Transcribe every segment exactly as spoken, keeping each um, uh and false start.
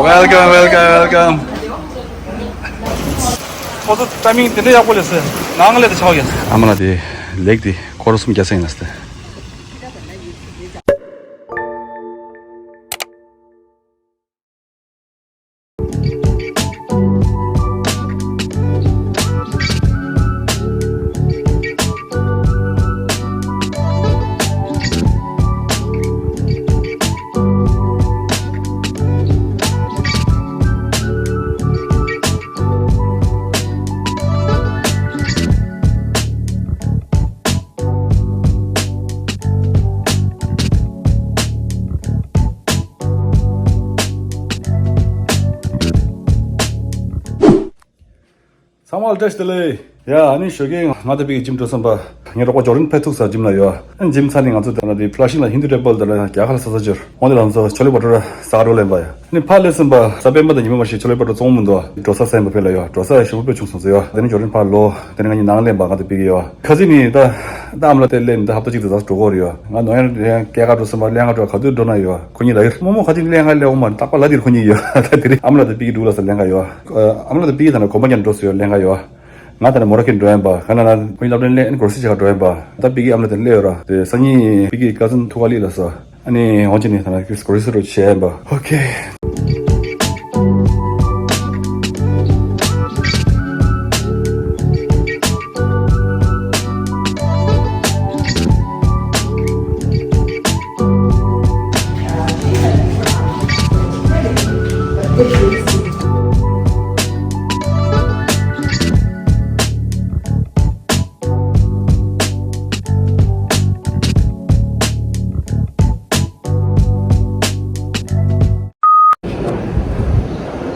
Welcome, welcome, welcome. ཁོ་ཚོ་ཊའི་མིང་དེ་འདྲ་ཡག་པོ་ལས་སེ། ནང་ལས་དེ་ཆགས་ཡོད། ཨ་མ་ལགས་དེ་ལེགས་དེ་ཁོ་ར་སུམ་བརྒྱ་སེང་ལ་སྟེ། ཚང་མ་ལ་བཀྲ་ཤིས་བདེ་ལེགས། ཡ། ཨ་ནི་ཞོགས་ཀས་ང་དང་པི་ཀི་ཇིམ་འགྲོ་བསམ་པ། ངའི་རོགས་པ་ཇོ་རིན་ཕེབས་ཐུག་ས་ཇིམ་ལ་ཡོད། ཨ་ནི་ཇིམ་ཚར་ནས་ང་ཚོ་དེ་ན་དེ་ཕ་ལ་ཤིང་ལ་ཧིན་དུ་ཊེམ་པལ་དེ་ལ་རྒྱ་གར་ལ་ས་ས་ཅིར་འོང་དེ་ལ་ང་ཚོ་ཆོ་ལེ་བ་ཊུ་ར་ཟ་ག་འགྲོ་ལེན་པ་ཡ། ཨ་ནི་ཕར་སླེབས་ཟིན་པ་གཟའ་སྤེན་པ་དང་ཉི་མ་མ་ཤི་ཆོ་ལེ་བ་ཊུ་ར་བཙོང་མི་འདུག་འགྲོ་ས་སེམས་པ་ཕེ་ལ་ཡོད། འགྲོ་ས་ཞེ་པོ་དཔེ་བྱུང་སོང་ཟེར་ཡོད། དེ་ནི་ཇོ་རིན་ཕར་ལོ། དེ་ནི་ང་གཉིས་ནང་ལེན་པ་ང་དང་པི་ཀི་ཡོད། ཁ་སང་ནི་ད་ད་ཨ་མ་ལགས་དེ་སླེབས་ནི་ད་ཧབ་ཏ་གཅིག་དེ་ད་འགྲོ་གི་ཡོད། ང་ནོ་ཡང་སྐྱེས་སྐར་འགྲོ་སེམས་པ་ལེན་ག་འགྲོ་ག་དུས་འགྲོ་ན་ཡོད། ཁོ་གཉིས་ལ་ཡོད། རྨོ་མོ་ཁ་ཅིག་ལེན་ག་སླེབས་འོང་མ་རྟག་པ་ལ་དེར་ཁོ་གཉིས་ཡོད། ད་དེ་རིང་ཨ་མ་ལགས་དང་པི་ཀི་འགྲོ་ལ་ས་ལེན་ག་ཡོད། ཨ་མ་ལགས་དང་པི་ཀི་ད་ན་དགོན་པ་ཀྱང་འགྲོ་སོང་ཡོད་ལེན་ག་ཡོད། ང་ད་ན་མོ་ར་ཁེ་འགྲོ་ཡིན་པ་ག་ན་ན་ཁོ་གཉིས་སློབ་གྲྭ་ལེན་ཨ་ནི་གོར་སི་ཆེ་ག་འགྲོ་ཡིན་པ། ད་པི་ཀི་ཨ་མ་ལགས་དང་སླེབས་ཡོད་ར། དེ་སང་ཉིན་པི་ཀི་ཀ་ཛིན་ཐུག་ག་ལི་ལ་ས། ཨ་ནི་འོང་ཅི་ནི་ད་ན་ཀིས་གོ་རི་སི་རོ་བྱས་པ། ཨོ་ཁེ།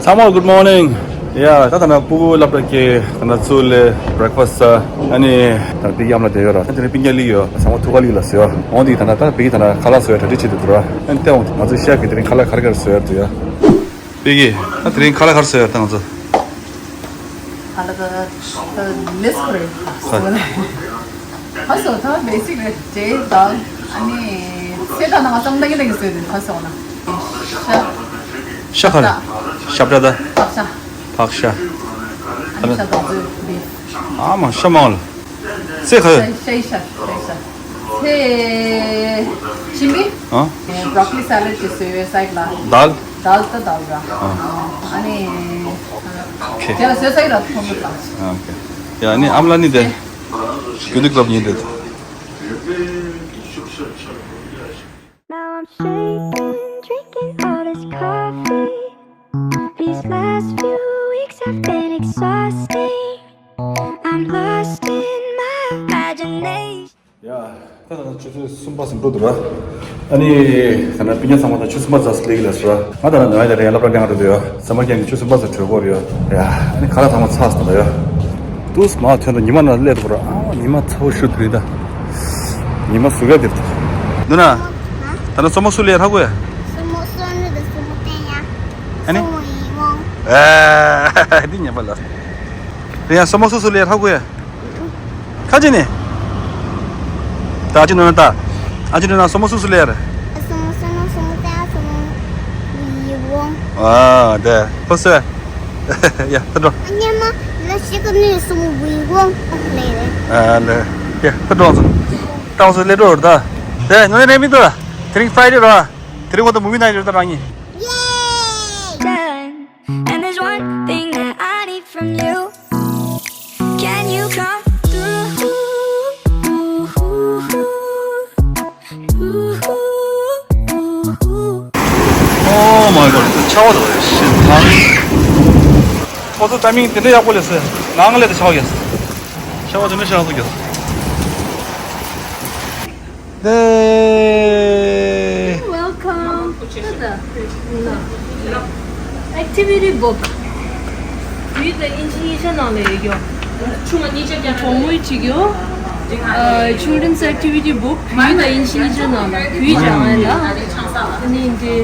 ཚང་མ་good morning། ཡ། ད་ད་ན་སྤུ་གུ་སློབ་གྲྭ་སྐྱེལ། ད་ན་ཚུར་སླེབས་བྷེ་རེག་ཕ་སི་ཊི་ཟ། ཨ་ནི་ད་པི་ཀི་ཨ་མ་ལགས་དེ་ཡོད་ར། ད་དེ་རིང་པི་ཉ་ལི་ཡོད། ཚང་མ་ཐུག་ག་ལི་ལ་ཟེར་ཡོད། འོང་དེ་ད་ན་ད་པི་ཀི་ད་ན་ཁ་ལག་བཟོ་ཡ་གྲ་སྒྲིག་བྱེད་དུ་འདུག་ར། ཨ་ནི་ལྟ་འོང་དེ་ང་ཚོ་ཤག་གི་དེ་རིང་ཁ་ལག་ག་རེ་ག་རེ་བཟོ་ཡ་འདུག་ཡ། པི་ཀི། ད་དེ་རིང་ཁ་ལག་ག་རེ་བཟོ་ཡ་ད་ང་ཚོ། ཁ་ལག་ད་ལེས་ཁོ་རེ། ཁ་ལག་ཁ་སོ་ད་བེ་སིག་རེད། ཇེ་དང་ཨ་ནི་ཚེ་ད་ནང་ཙམ་ད་གི་ད་གི་བཟོས་དེ་ཁ་སོ་ན། ཤ་ཤ་ཁ་རེ། ཤ་ཤ་པྲ་ད། ཕག་ཤ། ཕག་ཤ། ཨ་ནི་ཤ་དང་བཟོས་བི། ཨ་མ་ཤ་མང་ལ། ཚེ་ཁ། ཤ་ཤ་ཤ་ཤ། ཚེ་ཞིམ་པི། ཨ། བྷྲོ་ཀོ་ལི་སེ་ལཌ་ཅིག་བཟོས་ཡོད་སའིཌ་ལ། དཱལ། དཱལ་ད་དཱལ་ར། ཨ། ཨ་ནི། ཁེ། དེ་ལ་བཟོས་སའིཌ་ལ་ཐོང་གི་ལ། ཨ། ཁེ། ཡ་ནི་ཨ་མ་ལགས་ནི་དེ། གུ་དུ་ཀླབ་ཉིན་དེ། Now I'm shaking, drinking all this coffee. These last few weeks have been exhausting. I'm lost in my imagination. ཡ། ད་ད་ཆུ་ཚོད་གསུམ་པ་ཙམ་འགྲོ་འདུག་ར། ཨ་ནི་ད་ནི་པི་ཉ་ཚང་མ་ད་ཆུ་གསུམ་པ་ཙམ་སླེབས་ཀྱི་ལ་སོ་ར། ང་ད་ནི་ནང་ཡ་ད་རེད་ཡ་སློབ་གྲྭ་ལེན་ག་འགྲོ་འདུག་ཡ། ཟ་མ་ཁྱེར་གྱི་ཆུ་གསུམ་པ་ཙམ་གྲོལ་གོ་རེད་ཡ། ཡ། ཨ་ནི་ཁ་ལག་ཚང་མ་ཚར་སོང་ད་ཡ། དུས་མ་ཐོན་ད་ཉི་མ་ན་སླེབས་འདུག་ར། ཨ་ཉི་མ་ཚ་བོ་ཞུ་དུས་ད། ཉི་མ་ཟུག་ཡ་དེར། ནུ་ན། ད་ནི་སོ་མོ་སུ་ལས་ཧྲ་གོ་ཡ། སོ་མོ་སོ་ནུ་ད་སོ་མོ་ཏན་ཡ། ཨ་ནི། སོ་མོ་ཡི་བོང་། ཨ། འདི་ཉན་པ་ལ། རེད་ཡ། སོ་མོ་སུ་སུ་ལས་ཧྲ་གོ་ཡ། ཁ་ཅི་ནི། ད་ཨ་ཅི་ནོ་ན་ད། ཨ་ཅི་ནོ་ན་སོ་མོ་སུ་སུ་ལས་ར། སོ་མོ་སོ་ནུ་སོ་མོ་ཏན་ཡ་སོ་མོ་ཡི་བོང་། ཨ་དེ། ཧོ་སོ། ཡ་ད་འགྲོ། ཉི་མ་ལ་ཤི་ཀ་ནི་སོ་མོ་ཡི་བོང་ལས་རེད། ཨ་ལས། ཡ་ད་འགྲོ་སོང་། ད་སོ་ལས་འགྲོ་ར་ད། དེ་ནོ་ནི་རེ་མི་འདུག་ར། དེ་རིང་ཕ་རའི་ཌེ་ར། དེ་རིང་ངོ་ད་མུ་བི་ནའིཊ་རེད་ད་རང་ཉིད། Done. And there's one thing that I need from you. Can you come through? Oh my god. ཆར་པ་དང་ཤིན་ཐང་། ཁོ་ཚོ་ཊའི་མིང་དེ་འདྲ་ཡག་པོ་ལས་སེ། ནང་ལས་དེ་ཆར་པ་ཡོད། ཆར་པ་དེ་འདྲ་ཤར་སོང་ཡོད། ནེ། Welcome to the activity book. བོད་དང་དབྱིན་ཇི་གཉིས་ཆ་ནང་ལ་ཡོད་རྒྱུ། ཆུང་མ་གཉིས་ཆ་རྒྱ་གྲོགས་མོའི་བྲིས་རྒྱུ། ཨ། Children's activity book བོད་དང་དབྱིན་ཇི་གཉིས་ཆ་ནང་ལ་བོད་ཡིག་སྦྱང་ཡ་ལ། ཨ་ནི་འདི།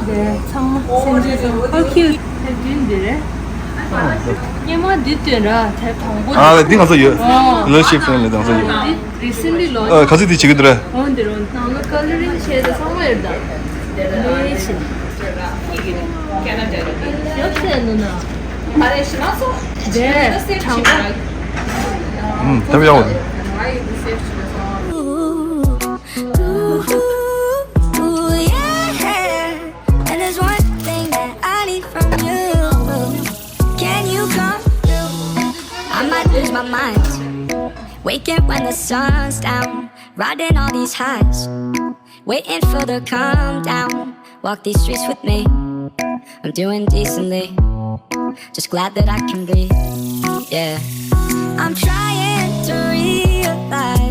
འདི་ཚང་མ་སེམས་ཅན་ཚང་མ། How cute. དེབ་བདུན་འདི་རེད། སྔོན་མ་འདི་སྟོན་ར། དེབ་དང་པོ་ཨ་འདི་ང་ཚོ་ཡོད། ཨོ། Learn Shapes ནི་ང་ཚོ་ཡོད། འདི་རི་སེན་ལི་ལོན། ཨ། ག་ཚོད་འདི་བྱེད་ཀྱི་འདུག་རེད། འོ་འདི་རོ། ནང་ལ་ཀ་ལ་རིང་བྱས་ཏེ་ཚང་མ་ཡོད་ད། ལོས་ཕྱིན། Canada. Yoksa nuno. Mare shima so. De, changa. 음, 답이 나오네. Ooh, yeah. And there's one thing that I need from you. Can you come through? I might lose my mind. Waking when the sun's down. Riding all these highs. Waiting for the calm down. Walk these streets with me. I'm doing decently. Just glad that I can breathe. Yeah. I'm trying to realize.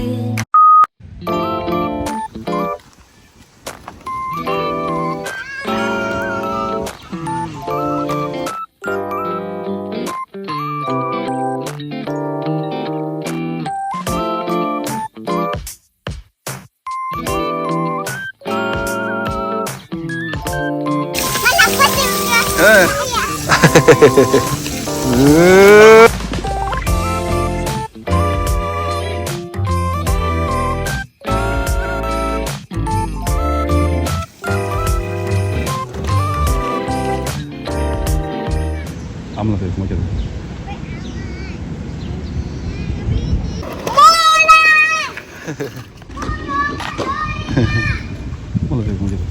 ཨ་མ་ལ་བས་ངོ་རྒྱབ། ཨ་མ་ལ་བས་ངོ་རྒྱབ།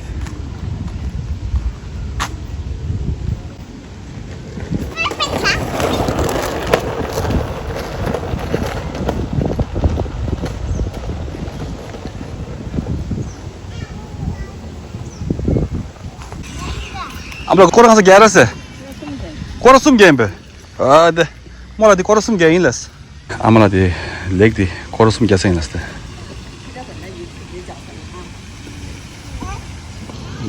ཨ་མ་ལགས་སྐོར་ར་ག་ཚོད་རྒྱག་ར་ཟེར། སྐོར་ར་གསུམ་རྒྱག་ཡིན་པས། ཨ་དེ། མོ་ལ་དེ་སྐོར་ར་གསུམ་རྒྱག་ཡིན་ལས། ཨ་མ་ལ་དེ་ལེགས་དེ་སྐོར་ར་གསུམ་རྒྱག་ས་ཡིན་ལས་ཟེར།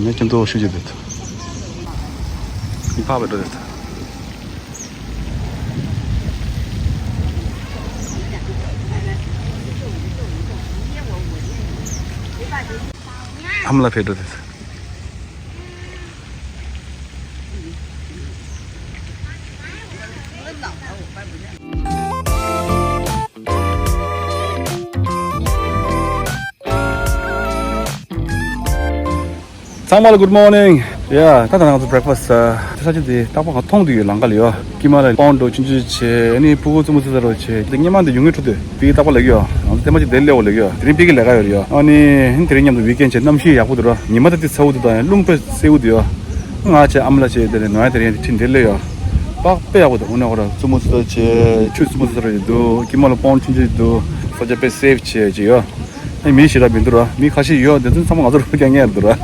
ངས་ཁྱེད་ཚོ་ཤུགས་ཀྱིས་བསྡད་ཐུབ། ངས་ཕར་བས་འགྲོ་བསྡད་ཐུབ། ཨ་མ་ལ་བས་འགྲོ་བསྡད་ཐུབ། ཚང་མ་ལ་good morning། ཡ། ད་ད་ང་ཚོ་breakfast་ས་ཆ་དེ་རྟག་པར་ང་མཐོང་དུ་ཡོད། ལམ་ཁ་ལ་ཡོད། ཀྱི་མ་ལ་པོན་འགྲོ་ཆུང་ཆུང་བྱས། ཨ་ནི་ཕྲུ་གུ་རྩེད་མོ་རྩེ་ས་རོ་བྱས། དེ་སྔོན་མ་འདི་ཡོང་གི་འཕྲོ་དེ་པི་ཀི་རྟག་པར་ལེགས་ཡོད། ང་ཚོ་བསྟན་པ་ཅིག་དེ་སླེབས་ཡོད་ལེགས་ཡོད། དེ་རིང་པི་ཀི་ལས་ཀ་ཡོད་རེད་ཡོད། ཨ་ནི་དེ་རིང་མཉམ་དུ་weekend་བྱས། གནམ་གཤིས་ཡག་པོ་འདུག་ར། ཉི་མ་ད་དེ་ཚ་བོ་འདུག་ད་ཡང་རླུང་དཔེ་གསལ་བོ་འདུག་ཡོད། ང་བྱས་ཨ་མ་ལ་བྱས་དེ་ནས་ནོར་ཡ་དེ་རིང་ཁྲིད་འདིར་སླེབས་ཡོད། པགས་པས་ཡག་པོ་འདུག་འོ་ན་ཁོ་ར་རྩེད་མོ་རྩེ་ས་བྱས། ཆུ་རྩེད་མོ་རྩེ་ས་ར་ཡོད་འདུག་ཀྱི་མ་ལ་པོན་ཆུང་ཆུང་འདུག་ས་ཆ་དཔེ་safe་བྱས་བྱས་ཡོད། ཨ་མི་ཞེ་དྲག་མི་འདུག་ར། མི་ཁ་ཤས་ཡོད། དེ་ཚོ་ཚང་མ་ང་ཚོ་རང་རྐྱང་རྐྱང་རེད་འདུག་ར།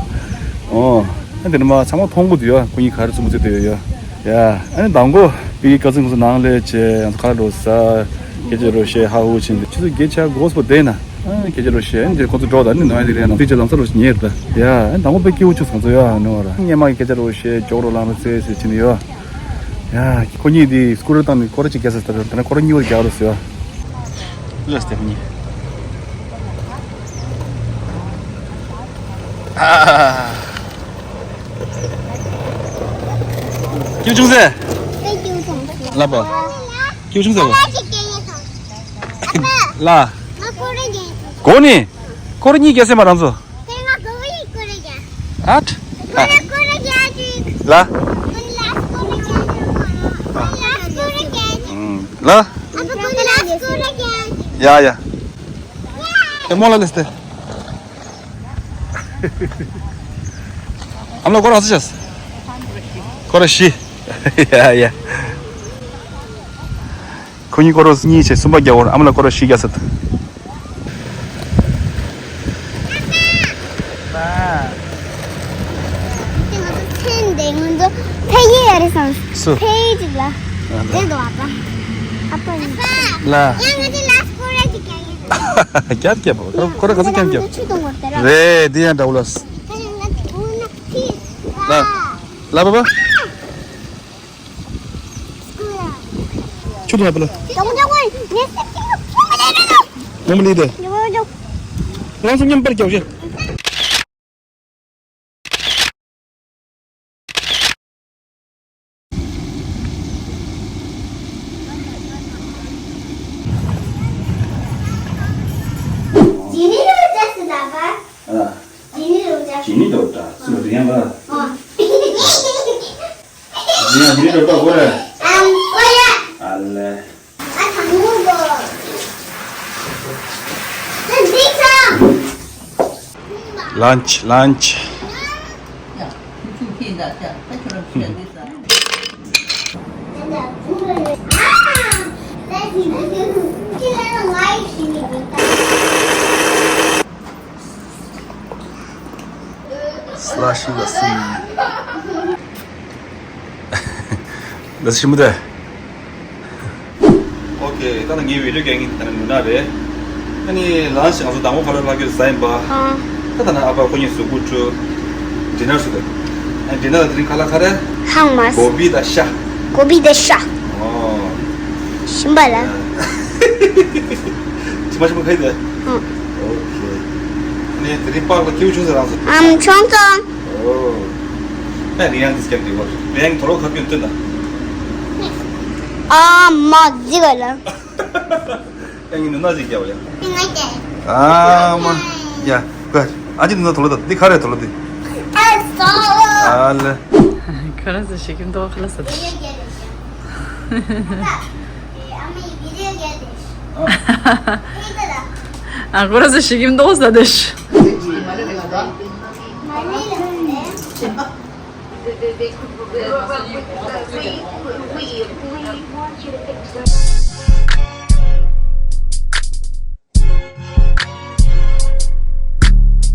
ཨོ། ཨ་དེ་ནས་མ་ཚང་མ་མཐོང་གི་འདུག་ཡོད། ཁོ་གཉིས་ག་རེ་རྩེད་མོ་རྩེ་བསྡད་ཡོད་ཡོད། ཡ། ཨ་ནི་མདང་དགོང་པི་ཀི་ཁ་སང་ཁོ་ཚོ་ནང་སླེབས་བྱས། ང་ཚོ་ཁ་ལག་འགྲོ་ཟ། སྐད་ཆ་རོ་བཤད་ཧ་ཧུ་བྱས། འདི་ཆུ་ཚོད་བརྒྱད་ཆག་དགོས་པོ་བསྡད་ན། ཨ་སྐད་ཆ་རོ་བཤད། ཨ་ནི་ཁོ་ཚོ་འགྲོ་ད། ཨ་ནི་ནང་ཡ་དེ་རེད་ན་དེ་ཆ་ལམ་སང་རོ་ཉེ་རེད་ད། ཡ། ཨ་ནི་མདང་དགོང་པི་ཀི་ཁོ་ཚོ་ང་ཚོ་ཡ་ནོ་ར་སྔོན་མ་གི་སྐད་ཆ་རོ་བཤད། ཇོག་རོ་ལངས་རོ་རྩེ་ཟེར་བྱས་ནས་ཡོད། ཡ། ཁོ་གཉིས་དེ་སྐུ་ཊར་བཏང་ནས་སྐོར་ར་གཅིག་རྒྱག་ས་ལྟར། དེ་ནས་སྐོར་ར་གཉིས་པ་རྒྱག་རོགས་ཟེར་བ། ལགས་སེ་ཁོ་གཉིས། ཨ། ཀྱུ་ཆུང་ཟེ། ལབ་པ། ཀྱུ་ཆུང་ཟེ་བ། ལ། གོ་ནི། སྐོར་ར་གཉིས་རྒྱག་ས་མ་རང་ཚོ། ཨ། ཨ། ལ། ལ། ཡ་ཡ། ཨེ་མོ་ལ་ལེས་ཏེ། ཨ་མ་ལ་སྐོར་ར་ཚོ་ཤེས། སྐོར་ར་བཞི། ཡ་ཡ། ཁོ་གཉིས་སྐོར་ར་གཉིས་བྱས་གསུམ་པ་རྒྱག་འོར། ཨ་མ་ལ་སྐོར་ར་བཞི་རྒྱག་ས་དང་། ཚན་འདི་ང་ཚོ་ཕ་ཡུལ་ཡ་རེད་བསམ། སུ། ཕ་ཡུལ་ཅིག་ལ། ཨ་ནི། དེ་འདུག་ཨ་ཕ། ཨ་ཕ་ཡིན། ལ། ཡང་ང་ཚོ་ལ་སྐོར་ར་ཅིག་རྒྱག་ཡིན། རྒྱབ་རྒྱབ་པ། ཁོ་ར་ཁོ་ར་ག་ཚོད་རྒྱབ་རྒྱབ། ཆུ་དང་བར་དེ་ར། རེད། འདི་ཡང་འདྲ་བོ་ལ། ལ། ལ་བ་བ། ཆུ་དང་བ་བ་ལ། མོ་མ་ལི་དེ། རང་སུ་མཉམ་པར་རྒྱག་ཤེས། ཇི་ནི་རུ་ཅེས་སི་ཟ་བ། ཨ། ཇི་ནི་རུ་ཅེས། ཇི་ནི་རུ་ཅེས་སི་རུ་ཡང་བ། ཨ། ཡང་ཡིན་འགྲོ་ད་གོ་རེད། ཨ་ལེ། Lunch, lunch. Slushy ལ་སིམ། ལ་སིམ་དེ། ཨོ་ཁེ། ད་ནི་ངའི་བི་ཌིའོ་རྒྱག་མཁན་ད་ནི་མུ་ན་རེད། ཨ་ནི་ལམ་སང་ང་ཚོ་དང་པོ་ཁ་ལག་ལྷག་རྒྱུ་ཟ་ཡིན་པ། ཨ། ད་ད་ནི་ཨ་ཕ་ཁོ་གཉིས་གཟུགས་པོ་བཀྲུ། ཌི་ནར་བཟོ་གི། ཨ། ཌི་ནར་ལ་དེ་རིང་ཁ་ལག་ག་རེ། ཧང་མ། གོ་བི་དང་ཤ། གོ་བི་དང་ཤ། ཨོ། ཞིམ་པ་ལ། ཅི་མ་ཅི་མ་ཁ་ཡི་དེ། ཧང་། ཨོ་ཁེ། ཨ་ནི་དེ་རིང་པགས་ལ་ཁྱེའུ་ཆུང་ཟེར་རང་ཚོ། ཨམ་ཆུང་ཙང་། ཨོ། ཨ་རི་ཡང་དེ་སྐྱབས་དེ་བར་རི་ཡང་དོ་ལོ་ཁ་ཀྱོན་ཏོན་ན། ཨ་མ་ཟི་ག་ལ། ཨ་ནི་ནུ་ན་ཟི་སྐྱབས་ཡ། ཨ་མ། ཡ། ག་ཨ་ཅི་ནུ་ན་དོ་ལོ་ད་འདི་ཁ་རེ་དོ་ལོ་འདི། ཨ་ལེ། ཁ་ལ་ཟི་ཞིག་གིམ་དོ་ཁ་ལ་ཟི། ཨ་ཁོ་ར་ཟི་ཞིག་གིམ་དོ་ཟ་དེ་ཤ།